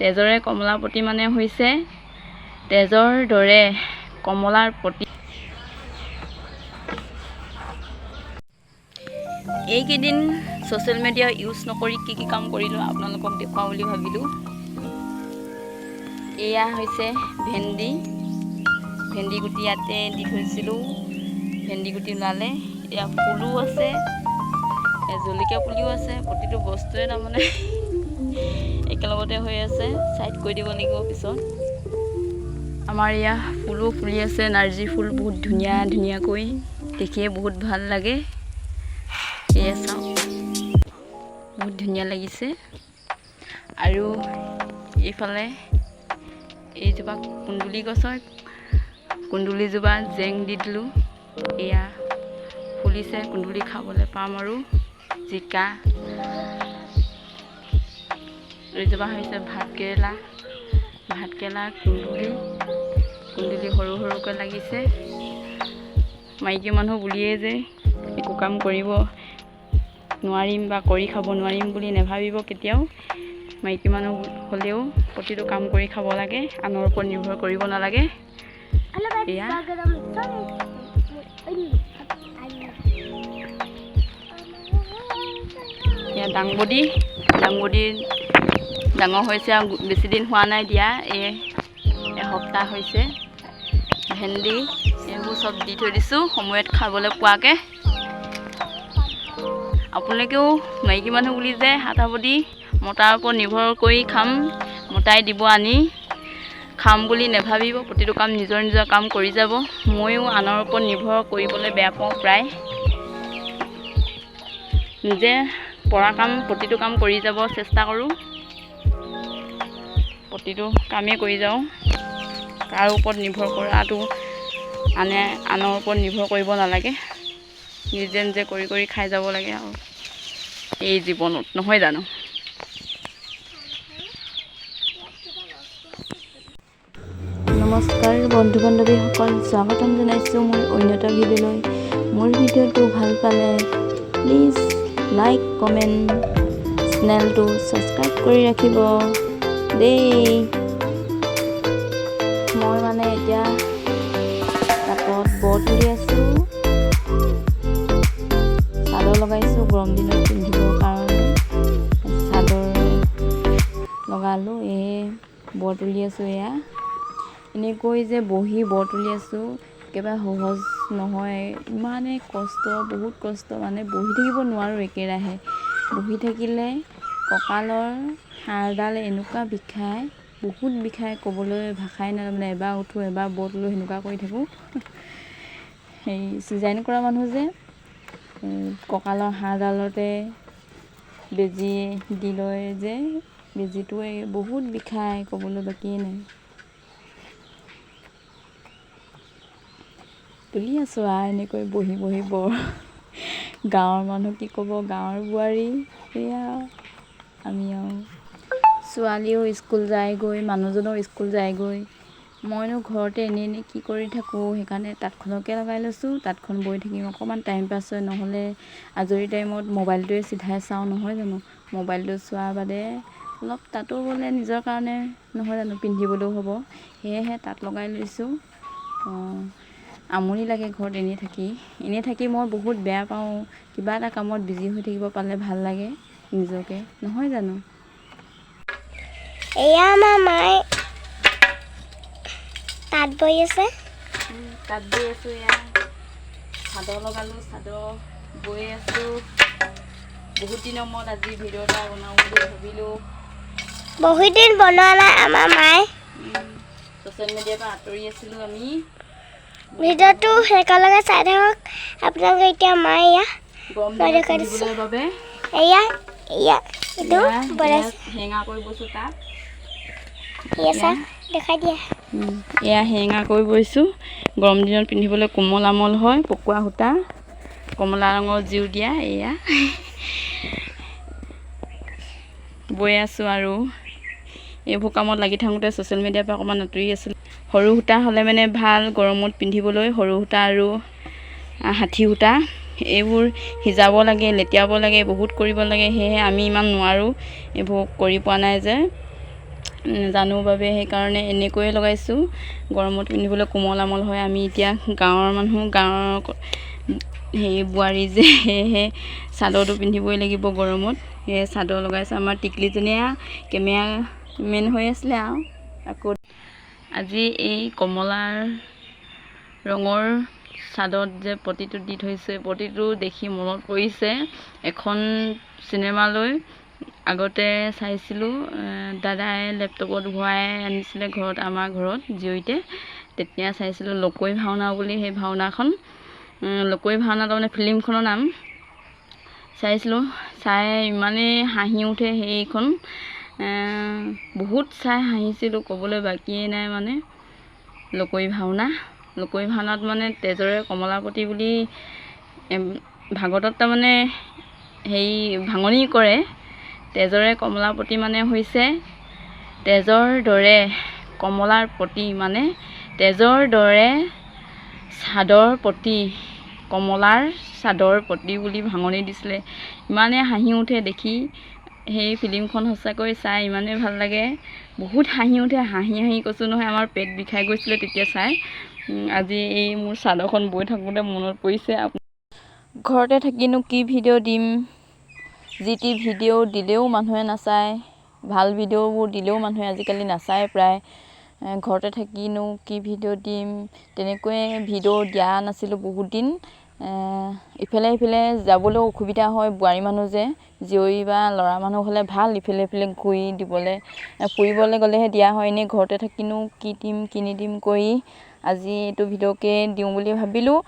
তেজৰে কমলাৰ প্ৰতি মানে হৈছে তেজৰ দৰে কমলাৰ প্ৰতি। এইকেইদিন ছ'চিয়েল মিডিয়া ইউজ নকৰি কি কি কাম কৰিলোঁ আপোনালোকক দেখুৱাওঁ বুলি ভাবিলোঁ। এয়া হৈছে ভেন্দি, ভেন্দি গুটি ইয়াতে দি থৈছিলোঁ, ভেন্দি গুটি ওলালে। এয়া ফুলো আছে, জলকীয়া পুলিও আছে, প্ৰতিটো বস্তুৱে তাৰমানে একেলগতে হৈ আছে। ছাইড কৰি দিব লাগিব পিছত। আমাৰ এয়া ফুলো ফুলি আছে, নাৰ্জী ফুল বহুত ধুনীয়া ধুনীয়াকৈ দেখিয়ে বহুত ভাল লাগে। এয়া চাওক, বহুত ধুনীয়া লাগিছে। আৰু এইফালে এইজোপা কুন্দুলি গছ হয়, কুন্দুলিজোপা জেং দি দিলোঁ, এয়া ফুলিছে, কুন্দুলি খাবলৈ পাম। আৰু জিকা এইজোপা হৈছে ভাতকেৰেলা, ভাতকেৰেলা কুন্দুলি, কুন্দুলি সৰু সৰুকৈ লাগিছে। মাইকী মানুহ বুলিয়ে যে একো কাম কৰিব নোৱাৰিম বা কৰি খাব নোৱাৰিম বুলি নাভাবিব কেতিয়াও। মাইকী মানুহ হ'লেও প্ৰতিটো কাম কৰি খাব লাগে, আনৰ ওপৰত নিৰ্ভৰ কৰিব নালাগে। এয়া এয়া দাংবডি, দাংবডি ডাঙৰ হৈছে আৰু বেছি দিন হোৱা নাই দিয়া, এই এসপ্তাহ হৈছে। ভেন্দি এইবোৰ চব দি থৈ দিছোঁ সময়ত খাবলৈ পোৱাকৈ। আপোনালোকেও মাইকী মানুহ বুলি যে হাত সাৱটি মতাৰ ওপৰত নিৰ্ভৰ কৰি খাম, মতাই দিব আনি খাম বুলি নাভাবিব। প্ৰতিটো কাম নিজৰ নিজৰ কাম কৰি যাব। ময়ো আনৰ ওপৰত নিৰ্ভৰ কৰিবলৈ বেয়া পাওঁ প্ৰায়। নিজে পৰা কাম প্ৰতিটো কাম কৰি যাব চেষ্টা কৰোঁ, প্ৰতিটো কামেই কৰি যাওঁ। কাৰো ওপৰত নিৰ্ভৰ কৰাটো আনে আনৰ ওপৰত নিৰ্ভৰ কৰিব নালাগে, নিজে নিজে কৰি কৰি খাই যাব লাগে আৰু এই জীৱনত, নহয় জানো? নমস্কাৰ বন্ধু বান্ধৱীসকল, স্বাগতম জনাইছোঁ মোৰ অন্য এটা ভিডিঅ'লৈ। মোৰ ভিডিঅ'টো ভাল পালে প্লিজ লাইক, কমেণ্ট, চেনেলটো ছাবস্ক্ৰাইব কৰি ৰাখিব দেই। মই মানে এতিয়া তাঁতত বৰ তুলি আছোঁ, চাদৰ লগাইছোঁ গৰম দিনত পিন্ধিবৰ কাৰণে। চাদৰ লগালোঁ, এই বৰ তুলি আছোঁ। এয়া এনেকৈ যে বহি বৰ তুলি আছোঁ, একেবাৰে সহজ নহয়, ইমানেই কষ্ট, বহুত কষ্ট, মানে বহি থাকিব নোৱাৰোঁ একেৰাহে। বহি থাকিলে কঁকালৰ হাড়ডাল এনেকুৱা বিষায়, বহুত বিষায়, ক'বলৈ ভাষাই নাই। মানে এবাৰ উঠোঁ এবাৰ বৰ তোলোঁ সেনেকুৱা কৰি থাকোঁ। হেৰি চিজাৰিং কৰা মানুহ যে, কঁকালৰ হাড়ডালতে বেজী দি লয় যে, বেজীটোৱে বহুত বিষায়, ক'বলৈ বাকীয়ে নাই। তুলি আছোঁ আৰু এনেকৈ বহি বহি বৰ। গাঁৱৰ মানুহ কি ক'ব, গাঁৱৰ বোৱাৰী সেয়া আমি। আৰু ছোৱালীও স্কুল যায়গৈ, মানুহজনো স্কুল যায়গৈ, মইনো ঘৰতে এনেই এনেই কি কৰি থাকোঁ, সেইকাৰণে তাঁতখনকে লগাই লৈছোঁ। তাঁতখন বৈ থাকিম, অকণমান টাইম পাছ হয়। নহ'লে আজৰি টাইমত মোবাইলটোৱে চিধাই চাওঁ, নহয় জানো? মোবাইলটো চোৱাৰ বাদে অলপ তাঁতো বোলে নিজৰ কাৰণে, নহয় জানো, পিন্ধিবলৈও হ'ব, সেয়েহে তাঁত লগাই লৈছোঁ। আমনি লাগে ঘৰত এনেই থাকি, এনেই থাকি মই বহুত বেয়া পাওঁ। কিবা এটা কামত বিজি হৈ থাকিব পালে ভাল লাগে নিজকে, নহয় জানো? এয়া আমাৰ মায়ে তাঁত বৈ আছে। তাঁত বৈ আছোঁ, এয়া চাদৰ লগালোঁ, চাদৰ বৈ আছোঁ। বহুত দিনৰ মূৰত আজি ভিডিঅ' এটা বনাওঁ বুলি ভাবিলোঁ। বহুত দিন বনোৱা নাই আমাৰ মায়ে। ছ'চিয়েল মিডিয়াৰ পৰা আঁতৰি আছিলোঁ আমি। ভিডিঅ'টো একেলগে চাই থাকক আপোনালোকে। এতিয়া মায়ে এয়া গৰম মই দিনত দেখাই দিছোঁ। পিন্ধিবলৈ বাবে এয়া এয়া এইটো বনাইছে। হেঙা কৰি বৈছোঁ তাত। এয়া চাওক, দেখাই দিয়া। এয়া হেঙা কৰি বৈছোঁ, গৰম দিনত পিন্ধিবলৈ কোমল আমল হয়, পকোৱা সূতা, কমলা ৰঙৰ জোৰ দিয়া। এয়া বৈ আছোঁ আৰু এইবোৰ কামত লাগি থাকোঁতে ছ'চিয়েল মিডিয়াৰ পৰা অকণমান আঁতৰি আছিলোঁ। সৰু সূতা হ'লে মানে ভাল গৰমত পিন্ধিবলৈ, সৰু সূতা আৰু ষাঠি সূতা এইবোৰ সিজাব লাগে, লেটিয়াব লাগে, বহুত কৰিব লাগে, সেয়েহে আমি ইমান নোৱাৰোঁ, এইবোৰ কৰি পোৱা নাই যে। নাজানো বাবে সেইকাৰণে এনেকৈয়ে লগাইছোঁ। গৰমত পিন্ধিবলৈ কোমল আমল হয়। আমি এতিয়া গাঁৱৰ মানুহ, গাঁৱৰ হেৰি বোৱাৰী যে, সেয়েহে চাদৰটো পিন্ধিবই লাগিব গৰমত। সেয়ে চাদৰ লগাইছোঁ। আমাৰ টিকলিজনীয়ে কেমেৰামেন হৈ আছিলে আৰু আকৌ আজি এই কমলাৰ ৰঙৰ চাদৰত যে পটিটো দি থৈছে, পটিটো দেখি মনত পৰিছে এখন চিনেমালৈ আগতে চাইছিলোঁ। দাদাই লেপটপত ভৰাই আনিছিলে ঘৰত, আমাৰ ঘৰত জীয়ৰীতে তেতিয়া চাইছিলোঁ লকৈ ভাওনা বুলি। সেই ভাওনাখন, লকৈ ভাওনা তাৰমানে ফিল্মখনৰ নাম। চাইছিলোঁ, চাই ইমানেই হাঁহি উঠে সেইখন, বহুত চাই হাঁহিছিলোঁ, ক'বলৈ বাকীয়ে নাই। মানে লকৈ ভাওনা, লকৈ ভাওনাত মানে তেজৰে কমলাপতি বুলি ভাগৱতত তাৰমানে হেৰি ভাঙনি কৰে। তেজৰে কমলাপতি মানে হৈছে তেজৰ দৰে কমলাৰ পতি, মানে তেজৰ দৰে চাদৰ পতি, কমলাৰ চাদৰ পতি বুলি ভাঙনি দিছিলে। ইমানেই হাঁহি উঠে দেখি সেই ফিল্মখন, সঁচাকৈ চাই ইমানেই ভাল লাগে, বহুত হাঁহি উঠে। হাঁহি হাঁহি কৈছোঁ নহয়, আমাৰ পেট বিষাই গৈছিলে তেতিয়া চাই। আজি এই মোৰ চাদৰখন বৈ থাকোঁতে মনত পৰিছে। ঘৰতে থাকিনো কি ভিডিঅ' দিম? যি টি ভিডিঅ' দিলেও মানুহে নাচায়, ভাল ভিডিঅ'বোৰ দিলেও মানুহে আজিকালি নাচায় প্ৰায়। ঘৰতে থাকিনো কি ভিডিঅ' দিম, তেনেকৈয়ে ভিডিঅ' দিয়া নাছিলোঁ বহুত দিন। ইফালে সিফালে যাবলৈও অসুবিধা হয়, বোৱাৰী মানুহ যে, জীয়ৰী বা ল'ৰা মানুহ হ'লে ভাল, ইফালে সিফালে ঘূৰি দিবলৈ, ফুৰিবলৈ গ'লেহে দিয়া হয়। এনেই ঘৰতে থাকিনো কি দিম কি নিদিম কৰি আজি এইটো ভিডিঅ'কে দিওঁ বুলি ভাবিলোঁ।